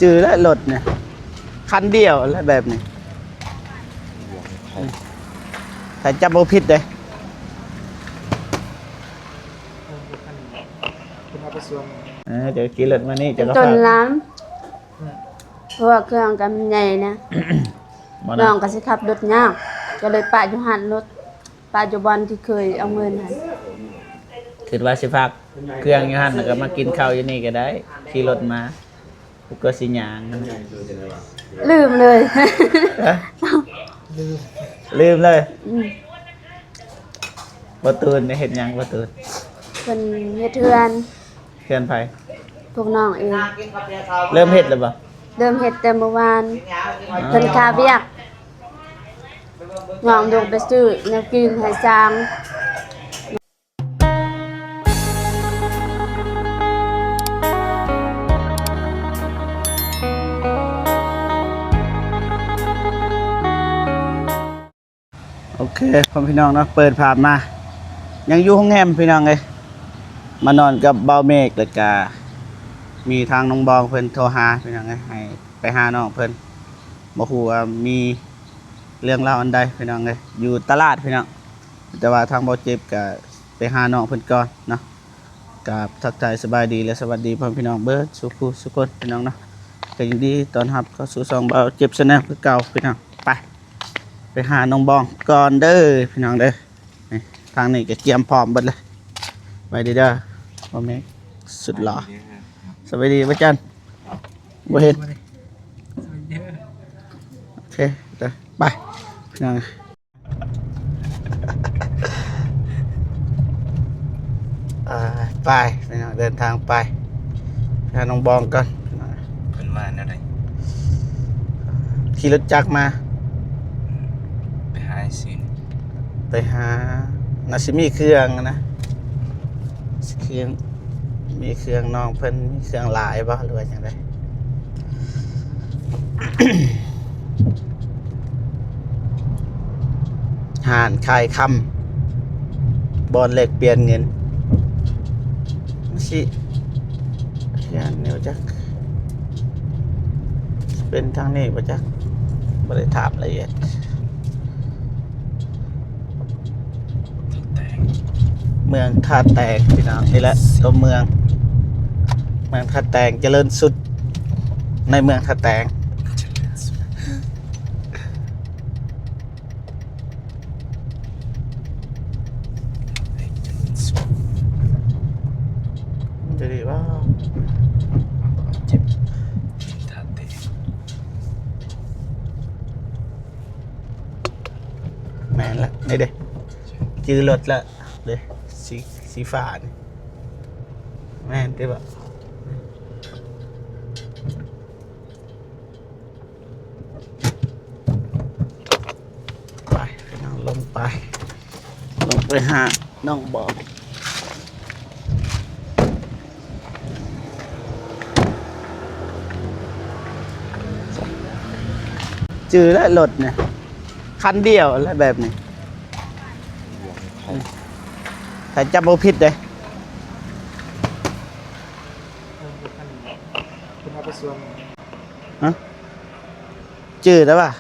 ຈື່ແລ້ວລົດນີ້ ຄັນດຽວແລ້ວແບບນີ້ ຖ້າຈຳບໍ່ຜິດເດ້. ເອີ ເຈົ້າຂີ່ລົດມານີ້ ເຈົ້າກໍ ຈົນ ຝາກ ຫຼານ ອືມ ເພາະວ່າເຄື່ອງກໍມັນໃຫຍ່ນະ ບໍ່ນະ ນ້ອງກໍຊິຂັບລົດຍາກ ກໍເລີຍປະຢູ່ຮ້ານລົດ ປະຢູ່ບ່ອນທີ່ເຄີຍເອົາເງິນຫັ້ນ. ຄິດວ່າຊິພັກເຄື່ອງຢູ່ຫັ້ນ ແລ້ວກໍມາກິນເຂົ້າຢູ່ນີ້ກໍໄດ້ ຂີ່ລົດມາ ກໍຊິຍ່າງຫັ້ນນະ. ລືມເລີຍ ຮະ? ລືມ ລືມເລີຍ. ອືມ ບໍ່ຕູນໄດ້ເຮັດຫຍັງ ບໍ່ຕູນ? ເພິ່ນເຮັດເຮືອນ. ເຮືອນໃຜ? ພວກນ້ອງເອງ. ເລີ່ມເຮັດແລ້ວບໍ່? ເລີ່ມເຮັດແຕ່ມື້ວານ. ອໍ ເພິ່ນຄາວຽກ ນ້ອງລົງໄປຊື້ແນວກິນໃຫ້ຊ່າງ. ໂອເຄ ພໍ່ແມ່ພີ່ນ້ອງເນາະ ເປີດພາບມາ ຍັງຢູ່ໂຮງແຮມພີ່ນ້ອງເອີຍ ມານອນກັບບ່າວເມກ ແລ້ວກະມີທາງນ້ອງບອງເພິ່ນໂທຫາພີ່ນ້ອງເອີຍ ໃຫ້ໄປຫານ້ອງເພິ່ນ ບໍ່ຮູ້ວ່າມີເລື່ອງລາວອັນໃດພີ່ນ້ອງເອີຍ ຢູ່ຕະຫຼາດພີ່ນ້ອງ. ແຕ່ວ່າທາງບ່າວເຈັບກະໄປຫານ້ອງເພິ່ນກ່ອນເນາະ. ກາບທັກທາຍສະບາຍດີ ແລະ ສະຫວັດດີພໍ່ແມ່ພີ່ນ້ອງເບິດສູ່ຜູ້ສູ່ຄົນພີ່ນ້ອງເນາະ ກໍຍິນດີຕ້ອນຮັບເຂົ້າສູ່ຊ່ອງບ່າວເຈັບ Channel ຄືເກົ່າພີ່ນ້ອງ. ໄປ ໄປຫານ້ອງບອງກ່ອນເດີພີ່ນ້ອງເດີ. ນີ້ ທາງນີ້ກໍກຽມພ້ອມເບິດເລີຍ. ໄປດີເດີ ບໍ່ແມ່ນ ສຸດຫຼໍ່. ສະບາຍດີ ສະບາຍດີ ພະຈັນ ບໍ່ເຫັນ. ໂອເຄ ໄປພີ່ນ້ອງ. ອ່າ ໄປພີ່ນ້ອງ ເດີນທາງໄປ ໄປຫານ້ອງບອງກ່ອນ. ເພິ່ນມາແນວໃດ? ຂີ່ລົດຈັກມາ. ໄປຫາໃສ? ໄປຫາ ໜ້າຊິມີເຄື່ອງນະ ເຄື່ອງ ມີເຄື່ອງ ນ້ອງເພິ່ນມີເຄື່ອງຫຼາຍບໍ່ ຫຼືວ່າຈັ່ງໃດ? ຮ້ານຂາຍຄຳ ບ່ອນແລກປ່ຽນເງິນ ຊິ ຮ້ານແນວຈັກ ເປັນທາງນີ້ບໍ່ຈັກ ບໍ່ໄດ້ຖາມລະອຽດ. ເມືອງທ່າແຕງພີ່ນ້ອງ ນີ້ແຫຼະຕົວເມືອງ ເມືອງທ່າແຕງ ຈະເລີນສຸດໃນເມືອງທ່າແຕງ. ຈະດີບໍ່? ເຈັບ ທ່າແຕງ ແມ່ນລະ ນີ້ເດ້ ຈື່ລົດລະເດ້ ສີ ສີຟ້ານີ້ ແມ່ນຕິບໍ່? ໄປພີ່ນ້ອງ ລົງໄປ ລົງໄປຫານ້ອງບອງ. ຈື່ແລ້ວລົດນີ້ ຄັນດຽວແລ້ວແບບນີ້ ຖ້າຈຳບໍ່ຜິດເດ້. ເອີ ເພິ່ນເອົາໄປສວນ. ຮະ? ຈື່ໄດ້ປະ?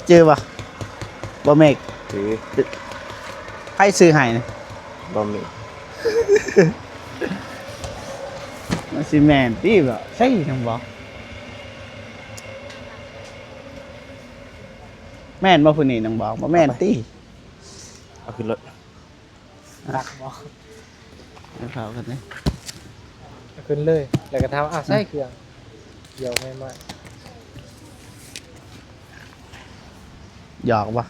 ຈື່ບໍ່? ບໍ່ເມກ ຖື ໃຜຊື້ໃຫ້ນີ້? ບໍ່ເມກ ມັນຊິແມ່ນຕິບໍ່? ໃຊ່ນຳບໍ່? ແມ່ນບໍ່ຜູ້ນີ້ນຳບໍ່? ບໍ່ແມ່ນຕິ? ເອົາຂຶ້ນລົດ. ຫຼັກບໍ່? ໃຫ້ເຂົາກັນເດ້ ເອົາຂຶ້ນເລີຍ ແລ້ວກໍຖາມວ່າ ອ້າວ ໃສ່ເຄື່ອງ ດຽວໃໝ່ໆ. ຢອກບໍ່?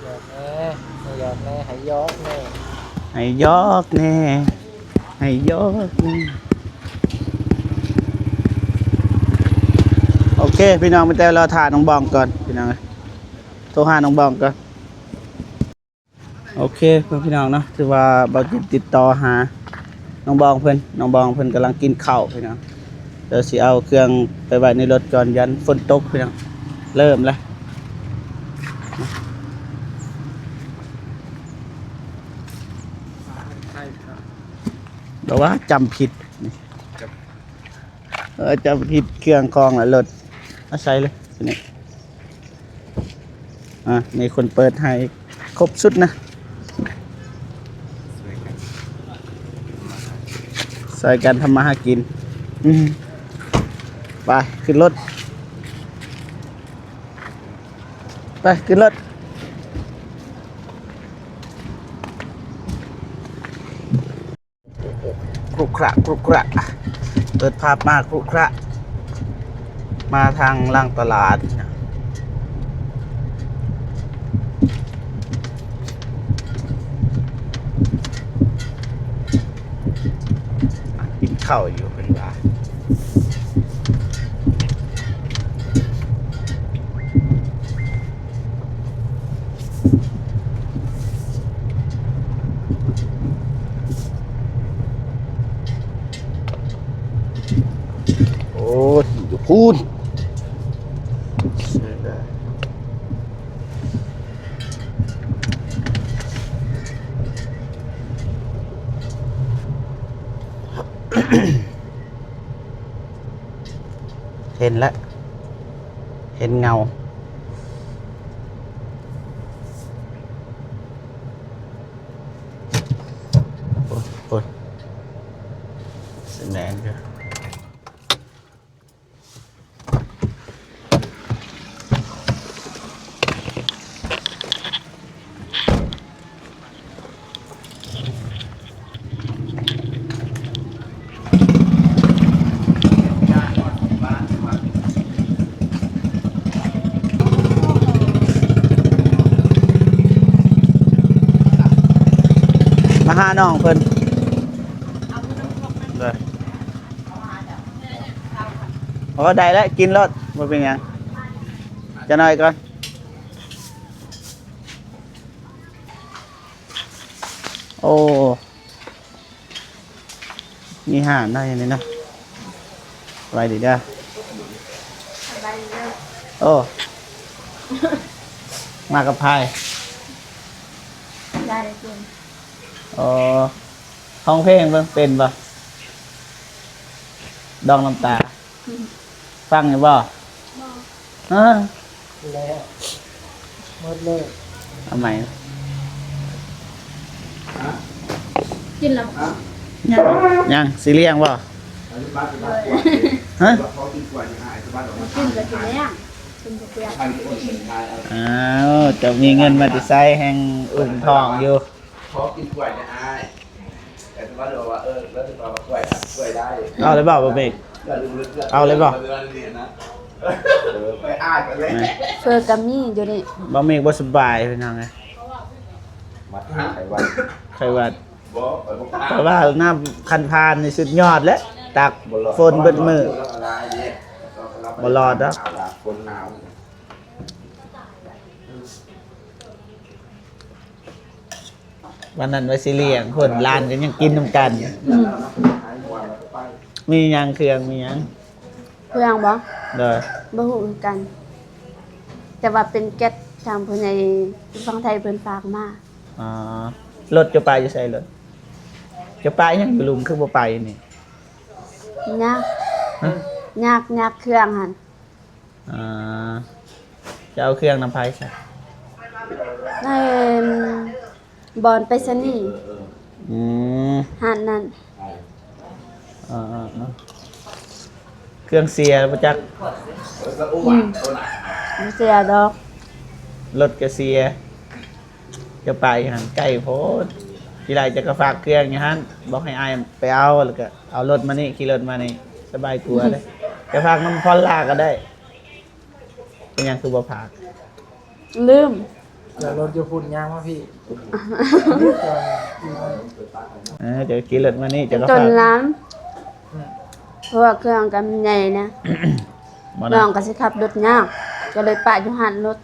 ຢອກແນ່ ໃຫ້ຢອກແນ່ ໃຫ້ຢອກແນ່ ໃຫ້ຢອກແນ່ ໃຫ້ຢອກແນ່ ໃຫ້ຢອກແນ່. ໂອເຄ ພີ່ນ້ອງ ມີແຕ່ລໍຖ້ານ້ອງບອງກ່ອນ ພີ່ນ້ອງເອີຍ ໂທຫານ້ອງບອງກ່ອນ. ໂອເຄ ພີ່ນ້ອງເນາະ ຖືວ່າບ່າວຈິດຕິດຕໍ່ຫານ້ອງບອງເພິ່ນ ນ້ອງບອງເພິ່ນກຳລັງກິນເຂົ້າພີ່ນ້ອງ ດຽວຊິເອົາເຄື່ອງໄປໄວ້ໃນລົດກ່ອນ ຢ້ານຝົນຕົກພີ່ນ້ອງ. ເລີ່ມແລ້ວ ແຕ່ວ່າຈຳຜິດ ຈຳ ເອີ ຈັບຜິດເຄື່ອງຂອງລະລົດ ອາໄສເລີຍນີ້ ອ່າ ມີຄົນເປີດໃຫ້ຄົບຊຸດນະ ຊ່ວຍກັນທຳມາຫາກິນ ອືມ ໄປ ຂຶ້ນລົດ ໄປ ຂຶ້ນລົດ. ກຣຸກກຣະກຣຸກກຣະ ເປີດພາບມາກຣຸກກຣະ ມາທາງຫຼັງຕະຫຼາດ ກິນເຂົ້າຢູ່ເພິ່ນວ່າ. ໂອ້ຍ ຢູ່ພຸ້ນ ເຫັນແລ້ວ ເຫັນເງົາ. ໂອ້ຍ ໂອ້ຍ ສະແໜງເດີ. ມາຫານ້ອງເພິ່ນ ເດີ ໂອ້ ໄດ້ແລ້ວ ກິນໂລດ ບໍ່ເປັນຫຍັງ ຈັກໜ້ອຍກ່ອນ. ໂອ້ ມີຮ້ານເນາະ ຢູ່ນີ້ເນາະ ສະບາຍດີເດີ ສະບາຍດີເດີ ໂອ້ ມາກັບໃຜ? ຢາຍເປັນ ໂອ້ ຮ້ອງເພງເບິ່ງ ເປັນບໍ່? ດອງນ້ຳຕາ ອືມ ຟັງຢູ່ບໍ່? ບໍ່ ຮະ ແລ້ວ ໝົດເລີຍ ເອົາໃໝ່ ກິນແລ້ວ ຍັງ ຍັງ ຊິລ້ຽງບໍ່? ຮະ ກິນກໍຊິລ້ຽງ ກິນກໍຊິລ້ຽງ ອ້າວ ເຈົ້າມີເງິນມາແຕ່ໃສ ແຮ່ງອຸ້ມທ້ອງຢູ່ ຂໍກິນກ້ວຍແດ່ອ້າຍ ເອົາແລ້ວບໍ່ ບໍ່ເປັນ ເອົາແລ້ວບໍ່? ເຟີກໍມີຢູ່ນີ້ ບໍ່ມີ ບໍ່ສະບາຍ ພີ່ນ້ອງເອີຍ ໄຂ້ຫວັດ ໄຂ້ຫວັດ ແຕ່ວ່ານ້ຳຄັນພານນີ້ສຸດຍອດແຫຼະ ຕາກຝົນເບິດມື້ ບໍ່ລອດດອກ. ວັນນັ້ນວ່າຊິລ້ຽງ ຄົນຫຼານກໍຍັງກິນນຳກັນ ອືມ ມີຫຍັງ ເຄື່ອງ ມີຫຍັງ? ເຄື່ອງບໍ່? ໂດຍ ບໍ່ຮູ້ຄືກັນ ແຕ່ວ່າເປັນແກັດທາງຜູ້ໃຫຍ່ຝັ່ງໄທເພິ່ນຝາກມາ. ອໍ ລົດເຈົ້າປະຢູ່ໃສ? ລົດເຈົ້າປະຫຍັງຢູ່ລຸ່ມ ຄືບໍ່ໄປນີ້? ຍາກ ຮະ? ຍາກ ຍາກເຄື່ອງຫັ້ນ. ອ່າ ຈະເອົາເຄື່ອງນຳໃຜຊະ? ໃນບ່ອນໄປສະນີ ອືມ ຮ້ານນັ້ນ ເອີ ເອີ ເອີ ເຄື່ອງເສຍບໍ່ຈັກ ອືມ ບໍ່ເສຍດອກ ລົດກໍເສຍ. ຈະໄປຫັ້ນໄກໂພດ ທີແລກຈະກໍຝາກເຄື່ອງຢູ່ຫັ້ນ ບອກໃຫ້ອ້າຍໄປເອົາ ແລ້ວກໍເອົາລົດມານີ້ ຂີ່ລົດມານີ້ ສະບາຍກວ່າເດ້ ຈະຝາກນຳພອນລາກໍໄດ້ ເປັນຫຍັງຄືບໍ່ຝາກ? ລືມ ຈອດລົດຢູ່ພຸ້ນ ຍ່າງມາພີ້ ເອີ ຈະຂີ່ລົດມານີ້ ຈະກໍຝາກ ຈົນລຳ ອືມ ເພາະວ່າເຄື່ອງກໍມັນໃຫຍ່ນະ ນ້ອງກໍຊິຂັບລົດຍາກ ກໍເລີຍປະຢູ່ຮ້ານລົດ.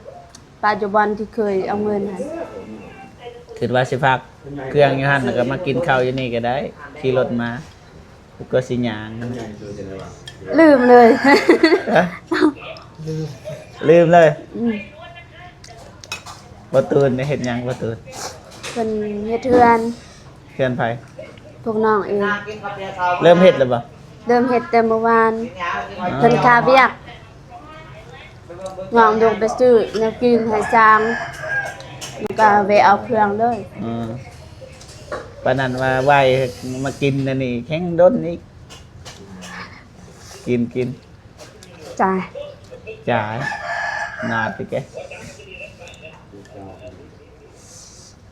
ປະຢູ່ບ່ອນທີ່ເຄີຍເອົາເງິນຫັ້ນ ຄິດວ່າຊິຝາກເຄື່ອງຢູ່ຫັ້ນ ແລ້ວກໍມາກິນເຂົ້າຢູ່ນີ້ກໍໄດ້ ຂີ່ລົດມາ ກໍຊິຍ່າງ ລືມເລີຍ ຮະ? ລືມ ລືມເລີຍ ອືມ ບໍ່ຕູນໄດ້ເຮັດຫຍັງ? ບໍ່ຕູນ ເພິ່ນເຮັດເຮືອນ ເຮືອນໃຜ? ພວກນ້ອງເອງ ເລີ່ມເຮັດແລ້ວບໍ່? ເລີ່ມເຮັດແຕ່ມື້ວານ ເພິ່ນຄາວຽກ ນ້ອງລົງໄປຊື້ແນວກິນໃຫ້ຊ່າງ ແລ້ວກໍແວ່ເອົາເຄື່ອງເລີຍ. ອືມ ປານນັ້ນວ່າໄວມາກິນອັນນີ້ແຮງດົນອີກ. ກິນ ກິນ ຈ່າຍ ຈ່າຍ ນາດຕິແກ.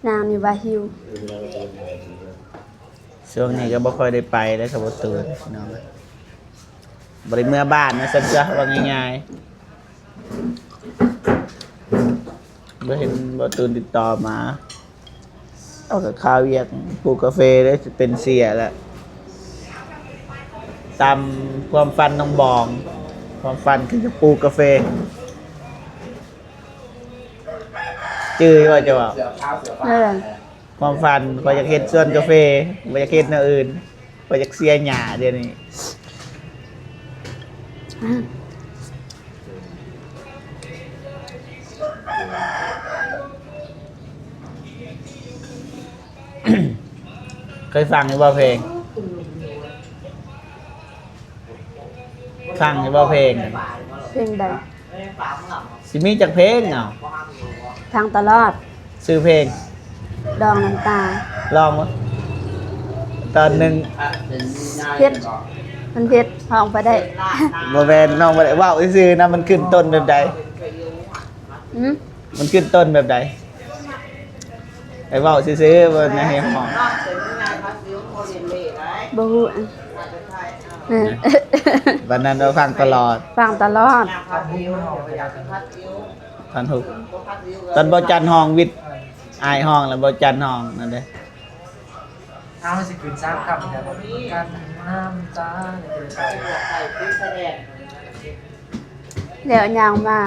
ນາງນີ້ວ່າຫິວ. ຊ່ວງນີ້ກໍບໍ່ຄ່ອຍໄດ້ໄປແລ້ວ ສາວບົວຕູນ ພີ່ນ້ອງ ບໍ່ໄດ້ເມືອບ້ານວ່າຊັ້ນຊະ ເວົ້າງ່າຍໆ ບໍ່ເຫັນບ່າວຕູນຕິດຕໍ່ມາ. ເອົາ ກໍຄາວຽກປູກກາເຟເດ້ ເປັນເສຍແລ້ວ ຕາມຄວາມຝັນນ້ອງບອງ ຄວາມຝັນຄືຈະປູກກາເຟ. ຈື່ຢູ່ບໍ່ ເຈົ້າເວົ້າ? ເອີ ຄວາມຝັນ ຂ້ອຍຢາກເຮັດສວນກາເຟ ບໍ່ຢາກເຮັດແນວອື່ນ ຂ້ອຍຢາກເສຍຫຍ້າດຽວນີ້. ເຄີຍຟັງຢູ່ບໍ່ເພງ? ຟັງຢູ່ບໍ່ເພງ? ເພງໃດ? ຊິມີຈັກເພງເອົາ? ຟັງຕະຫຼອດ. ຊື່ເພງ? ດອງນ້ຳຕາ. ລອງເບິ່ງ ຕອນໜຶ່ງ. ເຜັດ ມັນເຜັດ ຮ້ອງບໍ່ໄດ້. ບໍ່ແມ່ນ ຮ້ອງບໍ່ໄດ້ ເວົ້າຊື່ໆນະ. ມັນຂຶ້ນຕົ້ນແບບໃດ? ຫື? ມັນຂຶ້ນຕົ້ນແບບໃດ? ໄປເວົ້າຊື່ໆ ບໍ່ແມ່ນໃຫ້ຮ້ອງ. ບໍ່ຮູ້. ບັດນັ້ນເຮົາຟັງຕະຫຼອດ. ຟັງຕະຫຼອດ. ທ່ອນຮຸກ ຕອນບໍ່ຈັນຮ້ອງ ວິດ ອ້າຍຮ້ອງ ແລ້ວບໍ່ຈັນຮ້ອງນັ້ນເດ້. ເອົາ ຊິຂຶ້ນສາມຄຳ ກັນນ້ຳຕາ. ແລ້ວຍ່າງມາ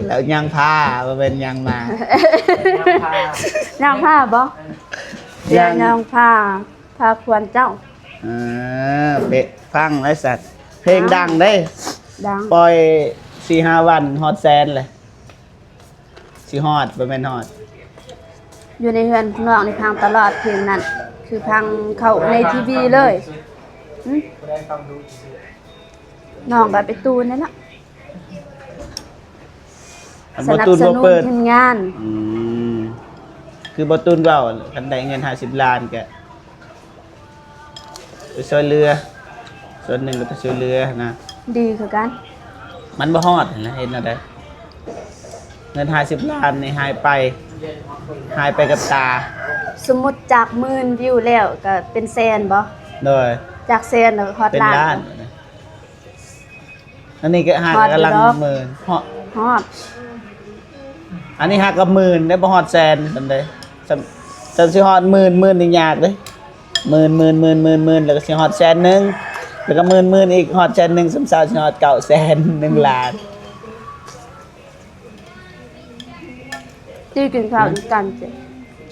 ແລ້ວຍ່າງພາ ບໍ່ແມ່ນຍ່າງມາ ຍ່າງພາ ຍ່າງພາບໍ່? ແລ້ວຍ່າງພາ ພາຄວນເຈົ້າ. ເອີ ເພງ ຟັງໄດ້ສັດ ເພງດັງເດ້. ດັງ ປ່ອຍສີ່ຫ້າວັນຮອດແສນເລີຍ. ຊິຮອດ ບໍ່ແມ່ນຮອດ. ຢູ່ໃນເຮືອນນ້ອງນີ້ຟັງຕະຫຼອດເພງນັ້ນ ຄືຟັງເຂົ້າໃນທີວີເລີຍ. ຫື? ນ້ອງກໍໄປຕູນນັ້ນລະ ອັນບໍ່ຕູນບໍ່ເປີດ ສະໜັບສະໜູນທີມງານ. ອືມ ຄືບໍ່ຕູນເວົ້າ ຄັນໄດ້ເງິນຫ້າສິບລ້ານກໍ ໄປຊ່ວຍເຫຼືອ ສ່ວນໜຶ່ງກໍໄປຊ່ວຍເຫຼືອນະ ດີຄືກັນ. ມັນບໍ່ຮອດຫັ້ນນະ ເຮັດແນວໃດ? ເງິນຫ້າສິບລ້ານນີ້ຫາຍໄປ ຫາຍໄປກັບຕາ. ສົມມຸດຈາກໝື່ນວິວແລ້ວກໍເປັນແສນບໍ່? ໂດຍ ຈາກແສນແລ້ວຮອດລ້ານ ເປັນລ້ານ. ອັນນີ້ກໍຫາກກຳລັງໝື່ນ ຮອດ ຮອດ ອັນນີ້ຫາກກໍໝື່ນໄດ້ ບໍ່ຮອດແສນປານໃດ. ສ່ຳ ສ່ຳຊິຮອດໝື່ນ ໝື່ນນີ້ຍາກເດ້. ໝື່ນ ໝື່ນ ໝື່ນ ໝື່ນ ໝື່ນ ແລ້ວກໍຊິຮອດແສນໜຶ່ງ ແລ້ວກໍໝື່ນ ໝື່ນອີກ ຮອດແສນໜຶ່ງ ສ່ຳເຊົ້າຊິຮອດເກົ້າແສນ ໜຶ່ງລ້ານ. ຕິ ກິນເຂົ້ານຳກັນຕິ.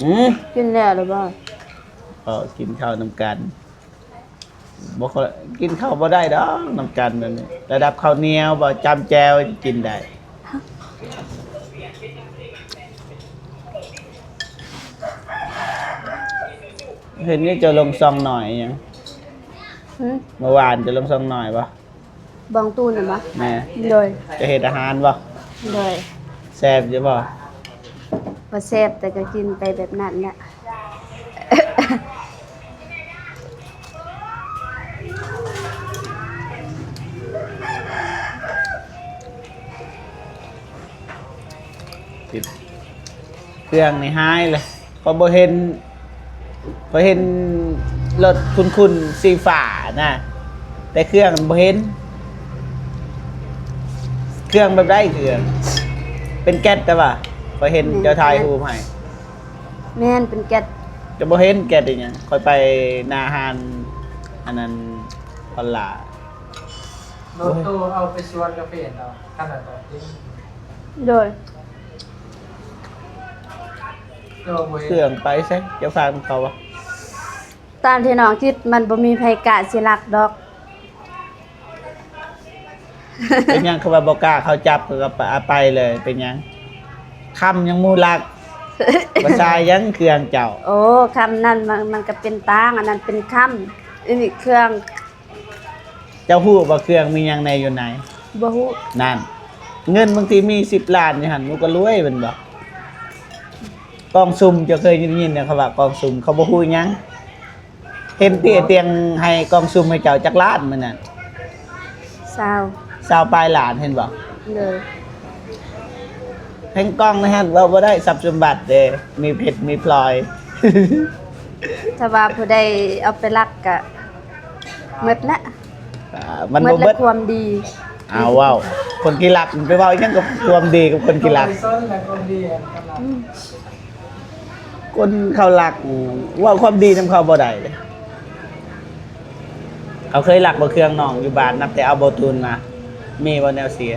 ຫື? ກິນແລ້ວຫຼືບໍ່? ເອີ ກິນເຂົ້ານຳກັນ. ບໍ່ຄ່ອຍ ກິນເຂົ້າບໍ່ໄດ້ດອກນຳກັນແບບນີ້ ລະດັບເຂົ້າໜຽວບໍ່ ຈ້ຳແຈ່ວກິນໄດ້. ເຫັນຢູ່ເຈົ້າລົງຊ່ອງນ້ອຍຫຍັງ? ຫື? ເມື່ອວານເຈົ້າລົງຊ່ອງນ້ອຍບໍ່? ບອງຕູນນະບໍ່? ແມ່ນ. ໂດຍ. ເຈົ້າເຮັດອາຫານບໍ່? ໂດຍ. ແຊບຢູ່ບໍ່? ບໍ່ແຊບ ແຕ່ກໍກິນໄປແບບນັ້ນແຫຼະ. ເຄື່ອງນີ້ຫາຍເລີຍ ຂ້ອຍບໍ່ເຫັນ ຂ້ອຍເຫັນລົດຄຸ້ນໆ ສີຟ້ານະ ແຕ່ເຄື່ອງບໍ່ເຫັນ. ເຄື່ອງແບບໃດ? ເຄື່ອງເປັນແກັດ ແຕ່ວ່າຂ້ອຍເຫັນເຈົ້າຖ່າຍຮູບໃຫ້. ແມ່ນ ເປັນແກັດ. ຈະບໍ່ເຫັນແກັດອີຫຍັງ ຂ້ອຍໄປໜ້າຮ້ານອັນນັ້ນ ອອນລາ. ລົດຕູ້ເອົາໄປສວນກາເຟເນາະ ຂະໜາດນັ້ນ. ໂດຍ. ເຄື່ອງໄປໃສ? ເຈົ້າຝາກນຳເຂົາບໍ່? ຕາມທີ່ນ້ອງຄິດ ມັນບໍ່ມີໃຜກ້າຊິລັກດອກ. ເປັນຫຍັງຄືວ່າບໍ່ກ້າເຂົາຈັບ ຄືວ່າໄປເລີຍ? ເປັນຫຍັງ? ຄຳຍັງໝູລັກ ພາສາຫຍັງເຄື່ອງເຈົ້າ? ໂອ້ ຄຳນັ້ນມັນ ມັນກໍເປັນຕ່າງ ອັນນັ້ນເປັນຄຳ ອັນນີ້ເຄື່ອງ. ເຈົ້າຮູ້ບໍ່ເຄື່ອງມີຫຍັງແດ່ຢູ່ໃນ? ບໍ່ຮູ້. ນັ້ນ ເງິນບາງທີມີສິບລ້ານຢູ່ຫັ້ນ ມັນກໍລວຍແມ່ນບໍ່? ກອງສຸ່ມ ເຈົ້າເຄີຍໄດ້ຍິນເຂົາວ່າກອງສຸ່ມ ເຂົາບໍ່ຮູ້ຫຍັງ. ເຫັນຕິ ຕຽງໃຫ້ກອງສຸ່ມໃຫ້ເຈົ້າຈັກລ້ານມື້ນັ້ນ? ຊາວ ຊາວປາຍລ້ານ ເຫັນບໍ່? ໂດຍ. ແຮງກອງໃນຫັ້ນເວົ້າບໍ່ໄດ້ ຊັບສົມບັດເດ້ ມີເພັດມີພລອຍ. ຖ້າວ່າຜູ້ໃດເອົາໄປລັກກະໝົດລະ. ອ່າ ມັນບໍ່ເບິດ ຄວາມດີ. ອ້າວ ເວົ້າ ຄົນຂີ້ລັກ ໄປເວົ້າອີ່ຫຍັງກັບຄວາມດີກັບຄົນຂີ້ລັກ? ອືມ. ຄົນເຂົາລັກ ເວົ້າຄວາມດີນຳເຂົາບໍ່ໄດ້ເດ້. ເຂົາເຄີຍລັກບໍ່ເຄື່ອງນ້ອງຢູ່ບ້ານ ນັບແຕ່ເອົາບໍ່ຕູນມາ ມີບໍ່ແນວເສຍ?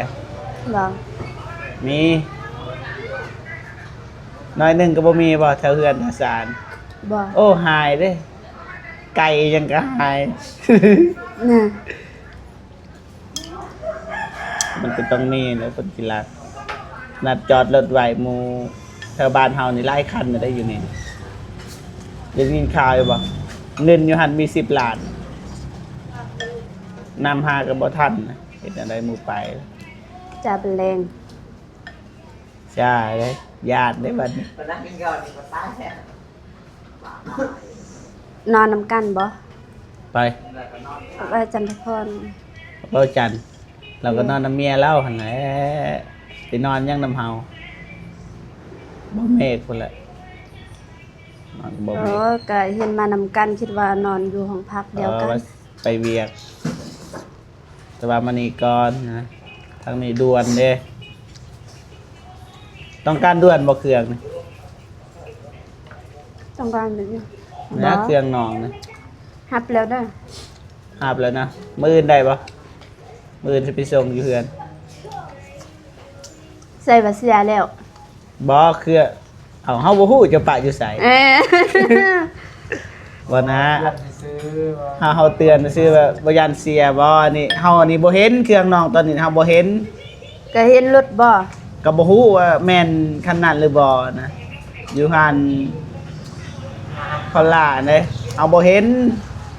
ບໍ່ ມີ ໜ້ອຍໜຶ່ງກໍບໍ່ມີບໍ່ ແຖວເຮືອນແຖວຊານ? ບໍ່. ໂອ້ ຫາຍເດ້ ໄກ່ຫຍັງກໍຫາຍ. ນະ ມັນກໍຕ້ອງມີແຫຼະຄົນຂີ້ລັກ ນັດຈອດລົດໄວ້ໝູ່ແຖວບ້ານເຮົານີ້ຫຼາຍຄັນນະໄດ໋ຢູ່ນີ້. ໄດ້ຍິນຂ່າວຢູ່ບໍ່? ເງິນຢູ່ຫັ້ນມີສິບລ້ານ ນຳຫາກໍບໍ່ທັນນະ ເຮັດແນວໃດໝູ່ໄປ? ຈະເປັນແລງ ໃຊ່ເດ້ ຢ້ານເດ້ບັດນີ້. ນອນນຳກັນບໍ່? ໄປ ໄປຈັນທະຄອນ ເວົ້າຈັນ ລາວກໍນອນນຳເມຍລາວຫັ້ນແຫຼະ ໄປນອນຫຍັງນຳເຮົາ? ບໍ່ແມ່ພຸ້ນແຫຼະ ນອນບໍ່ແມ່. ອໍ ກະເຫັນມານຳກັນ ຄິດວ່ານອນຢູ່ຫ້ອງພັກດຽວກັນ. ເອີ ວ່າໄປວຽກ. ແຕ່ວ່າມານີ້ກ່ອນນະ ທາງນີ້ດ່ວນເດ້. ຕ້ອງການດ່ວນບໍ່ເຄື່ອງນີ້? ຕ້ອງການຢູ່. ນະ ບໍ່ ເຄື່ອງນ້ອງນະ ຮັບແລ້ວເດີ. ຮັບແລ້ວນະ ມື້ອື່ນໄດ້ບໍ່? ມື້ອື່ນຊິໄປສົ່ງຢູ່ເຮືອນ. ໃສ່ວ່າເສຍແລ້ວ. ບໍ່ ເຄືອ ເອົາ ເຮົາບໍ່ຮູ້ຈະປະຢູ່ໃສ. ເອີ ບໍ່ນະ ເຮົາ ເຮົາເຕືອນຊື່ວ່າບໍ່ຢ້ານເສຍບໍ່? ອັນນີ້ເຮົານີ້ບໍ່ເຫັນເຄື່ອງນ້ອງ ຕອນນີ້ເຮົາບໍ່ເຫັນ. ກໍເຫັນລົດບໍ່? ກໍບໍ່ຮູ້ວ່າແມ່ນຄັນນັ້ນຫຼືບໍ່ນະ ຢູ່ຮ້ານພອລລາເດ້ ເຮົາບໍ່ເຫັນ.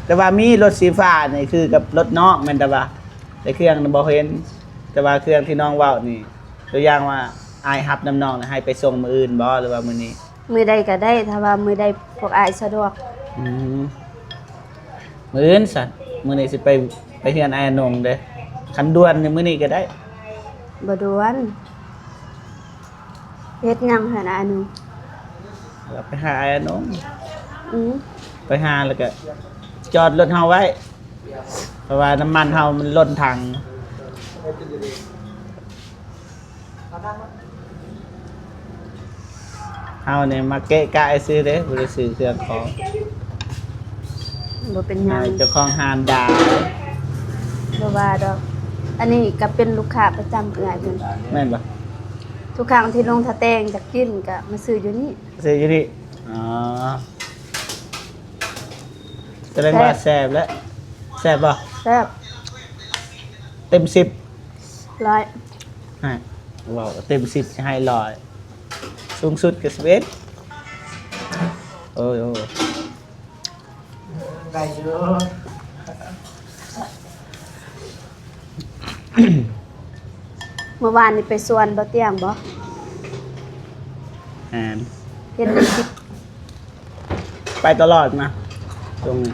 ແຕ່ວ່າມີລົດສີຟ້ານີ້ຄືກັບລົດນ້ອງ ແມ່ນແຕ່ວ່າ ແຕ່ເຄື່ອງນະບໍ່ເຫັນ. ແຕ່ວ່າເຄື່ອງທີ່ນ້ອງເວົ້ານີ້ ຕົວຢ່າງວ່າອ້າຍຮັບນຳນ້ອງນະ ໃຫ້ໄປສົ່ງມື້ອື່ນບໍ່ ຫຼືວ່າມື້ນີ້? ມື້ໃດກໍໄດ້ ຖ້າວ່າມື້ໃດພວກອ້າຍສະດວກ. ອືມ ມື້ອື່ນຊະ ມື້ນີ້ຊິໄປ ໄປເຮືອນອ້າຍອານົງເດ້. ຄັນດ່ວນນີ້ມື້ນີ້ກໍໄດ້. ບໍ່ດ່ວນ. ເຮັດຫຍັງຫັ້ນອານຸ? ເຮົາໄປຫາອ້າຍອານົງ. ອືມ ໄປຫາແລ້ວກະຈອດລົດເຮົາໄວ້ ເພາະວ່ານ້ຳມັນເຮົາມັນລົ້ນຖັງ. ເຮົານີ້ມາເກະກະຊື່ເດ້ ບໍ່ໄດ້ຊື້ເຄື່ອງຂອງ. ບໍ່ເປັນຫຍັງ ເຈົ້າຂອງຮ້ານດ່າ. ບໍ່ວ່າດອກ ອັນນີ້ກໍເປັນລູກຄ້າປະຈຳເອື້ອຍເພິ່ນ. ແມ່ນບໍ່? ທຸກຄັ້ງທີ່ນ້ອງທະແຕງຢາກກິນກໍມາຊື້ຢູ່ນີ້. ຊື້ຢູ່ນີ້. ອໍ ສະແດງວ່າແຊບແຫຼະ. ແຊບບໍ່? ແຊບ. ເຕັມສິບ ຮ້ອຍ. ຮະ ເວົ້າເຕັມສິບຊິໃຫ້ຮ້ອຍ ສູງສຸດກໍສິບເອັດ. ໂອ້ຍ ໂອ້ຍ ໄດ້ຢູ່. ມື້ວານນີ້ໄປສວນບໍ່ຕຽງບໍ່? ແມ່ນ ເຫັນໃນຄລິບ ໄປຕະຫຼອດນະ ຊ່ວງນີ້.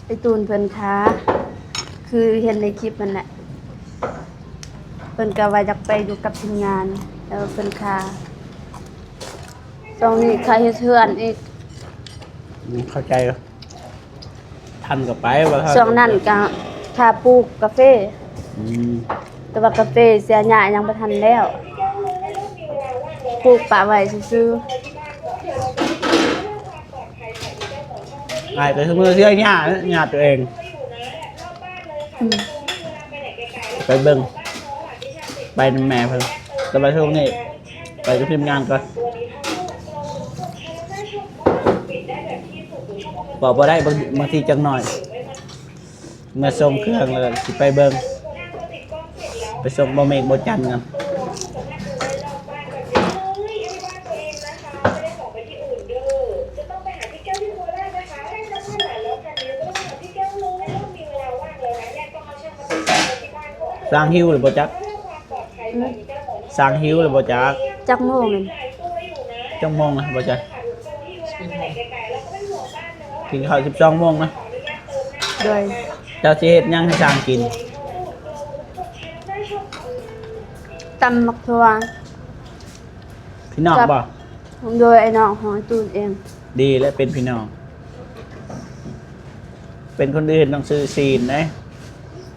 ໄອ້ຕູນເພິ່ນຄາ ຄືເຫັນໃນຄລິບຫັ້ນແຫຼະ ເພິ່ນກໍວ່າຢາກໄປຢູ່ກັບທີມງານ ແຕ່ວ່າເພິ່ນຄາ ຊ່ວງນີ້ຄາເຮັດເຮືອນອີກ. ອືມ ເຂົ້າໃຈ. ທັນກໍໄປ ບໍ່ທັນ ຊ່ວງນັ້ນກໍຄາປູກກາເຟ. ອືມ ແຕ່ວ່າກາເຟເສຍຫຍ້າຍັງບໍ່ທັນແລ້ວ ປູກປະໄວ້ຊື່ໆ. ອ້າຍໄປເມືອເສຍຫຍ້າ ຫຍ້າຕົວເອງ. ອືມ ໄປເບິ່ງ ໄປນຳແມ່ເພິ່ນ ແຕ່ວ່າຊ່ວງນີ້ ໄປກັບທີມງານກ່ອນ. ເວົ້າບໍ່ໄດ້ ບາງ ບາງທີຈັກໜ້ອຍ ເມື່ອສົ່ງເຄື່ອງແລ້ວຊິໄປເບິ່ງ ໄປສົ່ງບໍ່ເມກບໍ່ຈັນກັນ. ຊ່າງຫິວແລ້ວບໍ່ຈັກ? ອືມ ຊ່າງຫິວແລ້ວບໍ່ຈັກ? ຈັກໂມງແມ່ນ? ຈັກໂມງແລ້ວບໍ່ຈັກ? ກິນເຂົ້າສິບສອງໂມງນະ? ໂດຍ. ເຈົ້າຊິເຮັດຫຍັງໃຫ້ຊ່າງກິນ? ຕຳໝາກຖົ່ວ. ພີ່ນ້ອງບໍ່? ໂດຍ ອ້າຍນ້ອງຂອງອ້າຍຕູນເອງ. ດີແລ້ວເປັນພີ່ນ້ອງ. ເປັນຄົນອື່ນຕ້ອງຊື້ຊີ້ນເດ້.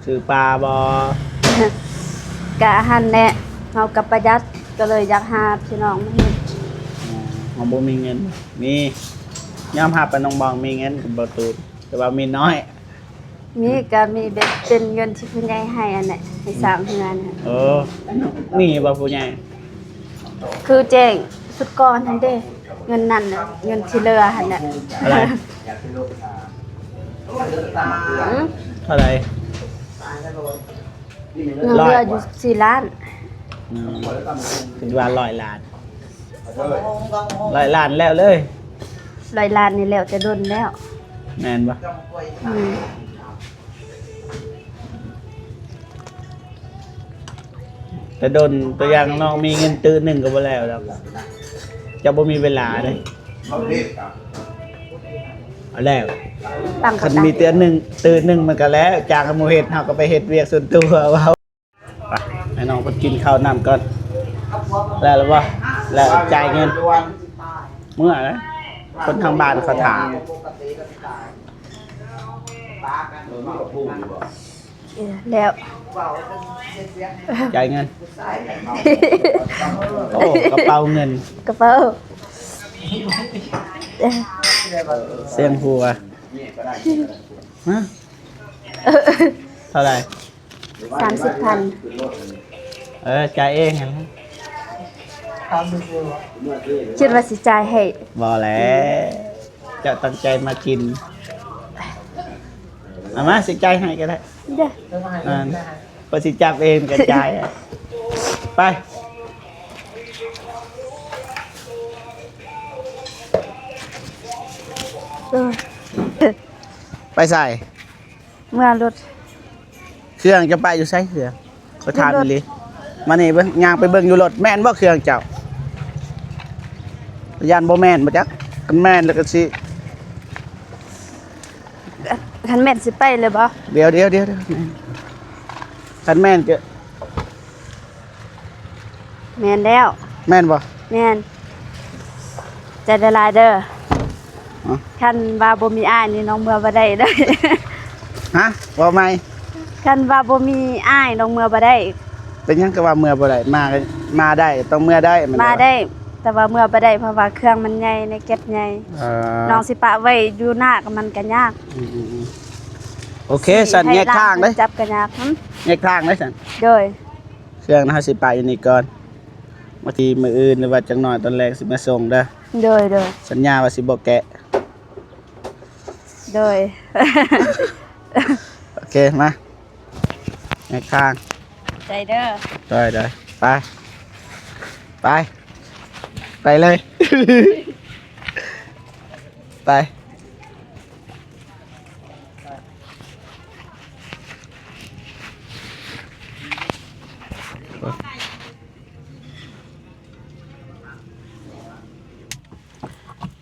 ຊື້ປາບໍ່? ກະຫັ້ນແຫຼະ ເຮົາກະປະຢັດ ກະເລີຍຢາກຫາພີ່ນ້ອງມາເຮັດ. ອໍ ເຮົາບໍ່ມີເງິນ. ມີ ຍອມຮັບວ່ານ້ອງບອງມີເງິນກັບບໍ່ຕູນ ແຕ່ວ່າມີນ້ອຍ. ມີ ກະມີແບບເປັນເງິນທີ່ຜູ້ໃຫຍ່ໃຫ້ຫັ້ນແຫຼະ ໃຫ້ສ້າງເຮືອນ. ເອີ ມີບໍ່ຜູ້ໃຫຍ່? ຄືແຈ້ງຊຸດກ່ອນຫັ້ນເດ້ ເງິນນັ້ນນະ ເງິນທີ່ເຫຼືອຫັ້ນນະ. ເທົ່າໃດ? ຫືມ? ເທົ່າໃດ? ຍັງເຫຼືອຢູ່ສີ່ລ້ານ. ອືມ ຄິດວ່າຮ້ອຍລ້ານ. ຮ້ອຍລ້ານແລ້ວເລີຍ. ຮ້ອຍລ້ານນີ້ແລ້ວແຕ່ດົນແລ້ວ. ແມ່ນບໍ່? ອືມ ແຕ່ດົນ ຕົວຢ່າງນ້ອງມີເງິນຕື້ໜຶ່ງກໍບໍ່ແລ້ວດອກ. ເຈົ້າບໍ່ມີເວລາເດ້. ເອົາແລ້ວ ຄັນມີເທື່ອໜຶ່ງ ຕື້ໜຶ່ງມັນກໍແລ້ວ. ຈ້າງໃຫ້ໝູ່ເຮັດ ເຮົາກໍໄປເຮັດວຽກສ່ວນຕົວເວົ້າ. ໄປ ໃຫ້ນ້ອງເພິ່ນກິນເຂົ້ານ້ຳກ່ອນ. ແລ້ວລະບໍ່? ແລ້ວຈ່າຍເງິນ. ເມື່ອນະ ຄົນທາງບ້ານເຂົາຖ້າ. ເອີ ແລ້ວ ຈ່າຍເງິນ. ໂອ້ ກະເປົາເງິນ ກະເປົາ. ສຽງຫົວ. ຮະ? ເທົ່າໃດ? ສາມສິບພັນ. ເອີ ຈ່າຍເອງຫັ້ນແຫຼະ. ຄິດວ່າຊິຈ່າຍໃຫ້. ບໍ່ແຫຼະ ເຈົ້າຕັ້ງໃຈມາກິນ. ເອົາມາ ຊິຈ່າຍໃຫ້ກໍໄດ້. ເດີ ອ່າ ເພິ່ນຊິຈັບເອງກໍຈ່າຍ. ໄປ ເອີ ໄປໃສ? ເມືອລົດ. ເຄື່ອງຈະໄປຢູ່ໃສເຄື່ອງ? ໄປຖາມອີ່ຫຼີ. ມານີ້ເບິ່ງ ຍ່າງໄປເບິ່ງຢູ່ລົດ ແມ່ນບໍ່ເຄື່ອງເຈົ້າ? ຢ້ານບໍ່ແມ່ນບໍ່ຈັກ. ຄັນແມ່ນແລ້ວກໍຊິ ຄັນແມ່ນຊິໄປເລີຍບໍ່? ດຽວໆໆ ຄັນແມ່ນກໍ ແມ່ນແລ້ວ. ແມ່ນບໍ່? ແມ່ນ. ໃຈຫຼາຍໆເດີ. ຮະ? ຄັນວ່າບໍ່ມີອ້າຍນີ້ນ້ອງເມືອບໍ່ໄດ້ເດີ. ຮະ? ເວົ້າໃໝ່. ຄັນວ່າບໍ່ມີອ້າຍນ້ອງເມືອບໍ່ໄດ້. ເປັນຫຍັງກໍວ່າເມືອບໍ່ໄດ້? ມາ ມາໄດ້ ຕ້ອງເມືອໄດ້. ມາໄດ້ ແມ່ນບໍ່? ແຕ່ວ່າເມືອບໍ່ໄດ້ ເພາະວ່າເຄື່ອງມັນໃຫຍ່ ໃນແກັດໃຫຍ່. ເອີ ນ້ອງຊິປະໄວ້ຢູ່ນາກະມັນກະຍາກ. ອືມໆໆ ໂອເຄ ຊັ້ນແຍກທາງເດີ. ຈັບກະຍາກ. ຫຶ? ແຍກທາງເດີຊັ້ນ. ໂດຍ. ເຄື່ອງນະ ເຮົາຊິປະຢູ່ນີ້ກ່ອນ. ບາງທີມື້ອື່ນ ຫຼືວ່າຈັກໜ້ອຍຕອນແລງຊິມາສົ່ງເດີ. ໂດຍໆ. ສັນຍາວ່າຊິບໍ່ແກະ. ໂດຍ. ໂອເຄ ມາ ແຍກທາງ. ໃຈເດີ. ໂດຍໆ. ໄປ ໄປ ໄປເລີຍ. ໄປ.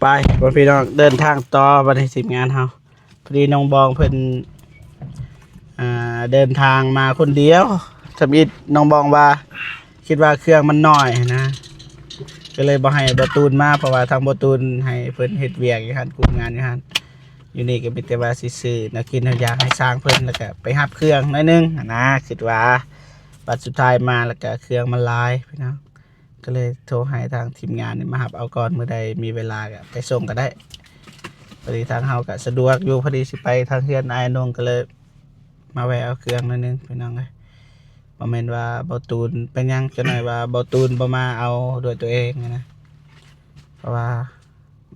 ໄປ ພໍ່ແມ່ພີ່ນ້ອງ ເດີນທາງຕໍ່ບັດນີ້ ທີມງານເຮົາ. ພໍດີນ້ອງບອງເພິ່ນ ອ່າ ເດີນທາງມາຄົນດຽວ. ທຳອິດນ້ອງບອງວ່າ ຄິດວ່າເຄື່ອງມັນນ້ອຍຫັ້ນນະ ກໍເລີຍບໍ່ໃຫ້ບ່າວຕູນມາ ເພາະວ່າທາງບ່າວຕູນໃຫ້ເພິ່ນເຮັດວຽກຢູ່ຫັ້ນ ຄຸມງານຢູ່ຫັ້ນ. ຢູ່ນີ້ກໍມີແຕ່ວ່າຊິຊື້ແນວກິນແນວຢາກໃຫ້ຊ່າງເພິ່ນ ແລ້ວກໍໄປຮັບເຄື່ອງໜ້ອຍໜຶ່ງຫັ້ນນະ ຄິດວ່າ. ບັດສຸດທ້າຍມາ ແລ້ວກໍເຄື່ອງມັນຫຼາຍພີ່ນ້ອງ ກໍເລີຍໂທໃຫ້ທາງທີມງານນີ້ມາຮັບເອົາກ່ອນ ມື້ໃດມີເວລາກໍໄປສົ່ງກໍໄດ້. ພໍດີທາງເຮົາກໍສະດວກຢູ່ ພໍດີຊິໄປທາງເຮືອນອ້າຍນົງ ກໍເລີຍມາແວ່ເອົາເຄື່ອງໜ້ອຍໜຶ່ງພີ່ນ້ອງເອີຍ. ບໍ່ແມ່ນວ່າບ່າວຕູນເປັນຫຍັງ ຈັກໜ້ອຍວ່າບ່າວຕູນບໍ່ມາເອົາດ້ວຍຕົວເອງນະ ເພາະວ່າ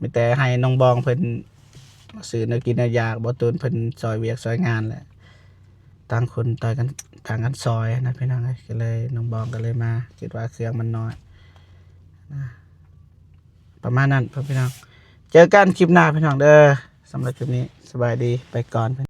ມີແຕ່ໃຫ້ນ້ອງບອງເພິ່ນຊື້ແນວກິນແນວຢາກ ບ່າວຕູນເພິ່ນຊ່ອຍວຽກຊ່ອຍງານແຫຼະ. ຕ່າງຄົນຕ່າງກັນ ຕ່າງກັນຊ່ອຍນະພີ່ນ້ອງເອີຍ. ກໍເລີຍນ້ອງບອງກໍເລີຍມາ ຄິດວ່າເຄື່ອງມັນນ້ອຍນະ. ປະມານນັ້ນພີ່ນ້ອງ ເຈີກັນຄລິບໜ້າພີ່ນ້ອງເດີ. ສຳລັບຄລິບນີ້ ສະບາຍດີ ໄປກ່ອນ.